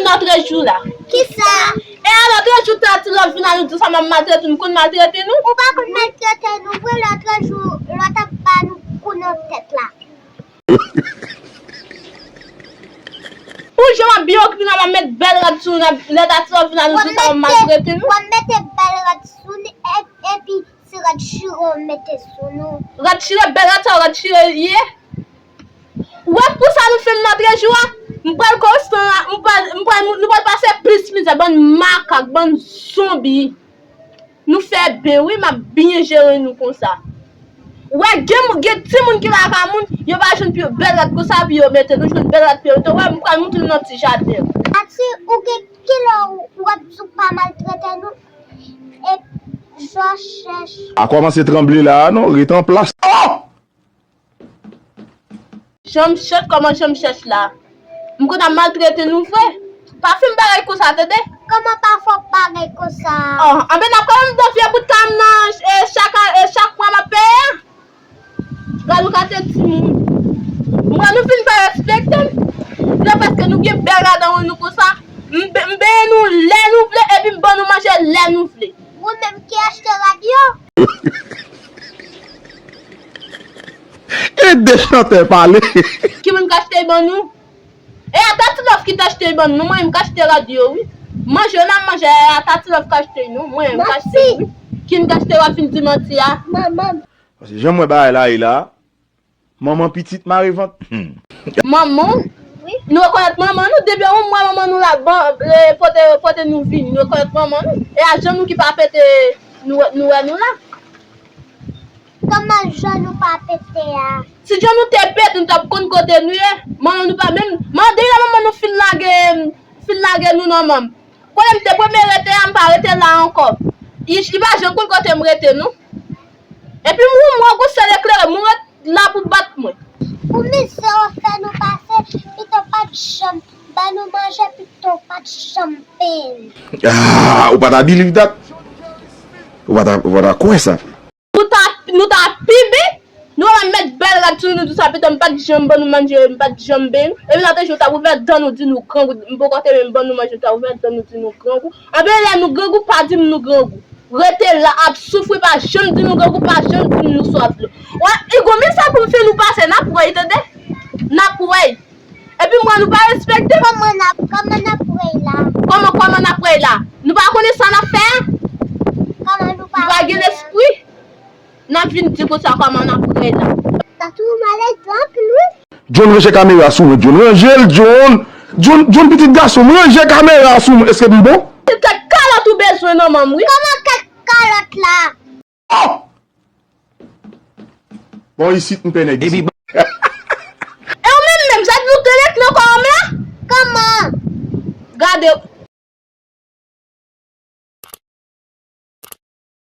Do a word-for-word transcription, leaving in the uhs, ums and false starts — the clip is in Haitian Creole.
Lòtrejou la. Kisa? E a lòtrejou ta ti lòt vin a nou di sa m ap maltrete nou, m konn maltrete nou. Ou pa konn maltrete nou vre, lòtrejou lòt ap ba nou kou nan tèt la. Ou jan m ap byen okipe nou, m ap met bèl rad sou nou, lè ta ti lòt vin a nou di sa m ap maltrete nou. W ap mete bèl rad sou nou, e- epi se rad chire w mete sou nou. Rad chire, bèl rad sa, rad chire ye. Ou wè pou sa nou fè m lòtrejou a? M pral konstan, m pral, m pral, nou pral pase plis mizè, bann makak, bann zonbi. Nou fè ben wi, m ap byen jere nou konsa. Ou wè, gen, gen timoun ki lakay moun, yo pa jwenn pi bèl rad konsa, pi yo mete, nou jwenn bèl rad pi yo mete. Ou wè, m pral montre nou nan ti jaden. Ati, ou gen kilè w ap di w pa maltrete nou? E jan chèch. A kòmanse tranble la a non, ret an plas. Oh! Jan m chèch, kòman jan m chèch la? M konn ap maltrete nou vre. Pa fè m bagay konsa, tande? Kòman pa fè w bagay konsa? Oh, anben n ap kòmanse m dan vye bout kay m nan, e, chak, e, chak mwa m ap peye a. Gad ou ka te timoun. M wè nou fin pa respekte m. Se paske nou gen bèl ladan nou konsa. M be- m benyen nou lè nou vle, epi m ban nou manje lè nou vle. Ou menm ki achte rad yo? Ede chantè pale. Ki moun k achte l ban nou? E a Tati Love ki t achte l ban nou, non, mwen menm k achte rad yo, wi. Manje yo n ap manje, e a Tati Love k achte l, non, mwen menm k achte l, wi. Ki moun k achte, w ap vin di manti a? Manman m. Paske jan m wè bagay la ye la, manman pitit mare vant. Hmm. Manman w? Wi. Nou rekonèt manman nou, depi yon mwa manman nou la, ban, e, pote, pote nou vini, nou rekonèt manman nou. E a jan nou ki pa pete, nou, nou wè nou la. Kòman jan nou pa pete a? Si jan nou te pete, nou t ap konn kote nou ye. Manman nou pa menm, mande lè manman nou fin lage, fin lage nou nan men m. Kote m te premye rete a, m pa rete la ankò. Li, li pa janm konn kote m rete, non. Epi m, mwen gon sèl eklere, mwen ret la pou bat mwen. Pou mizè w fè nou pase, pito w pa t janm ban nou manje, pito w pa t janm peye n. Ah, ou pa ta believe that? Ou pa ta, ou pa ta kwè sa? Nou ta, nou ta pi byen, nou pa met bèl rad sou nou, nou di sa, pito m pa t janm ban nou manje, m pa t janm benyen nou. Epi lòtrejou, w t ap ouvè dan nou, di nou grangou, m poko te menm ban nou manje, w t ap ouvè dan nou, di nou grangou. Anben, lè nou grangou, pa di m nou grangou. Rete la, ap soufri, pa janm di nou grangou, pa janm di m nou swaf dlo. Wè, Igo, men sa pou m fè nou pase, n ap wè, tande? N ap wè. Epi m wè nou pa respekte. Kòman n ap, kòman n ap wè la? Kòman, kòman n ap wè la? Nou pa konnen sa n ap fè a? Kòman nou pa wè a? Nou pa gen lespri. N ap vin di konsa kòman n ap wè la. Tatou malèz anpil wi. John, ranje kamera sou mwen, John. Ranje l, John. John, John, pitit gason m, ranje kamera sou mwen. Èske m bon? Se kèk kalòt ou bezwen nan men m, wi. Kòman kèk kalòt la? Oh! Bon, isit, m pè nèg isit. E ou menm menm, sa nou te ret nan kò m la? Kòman? Gade,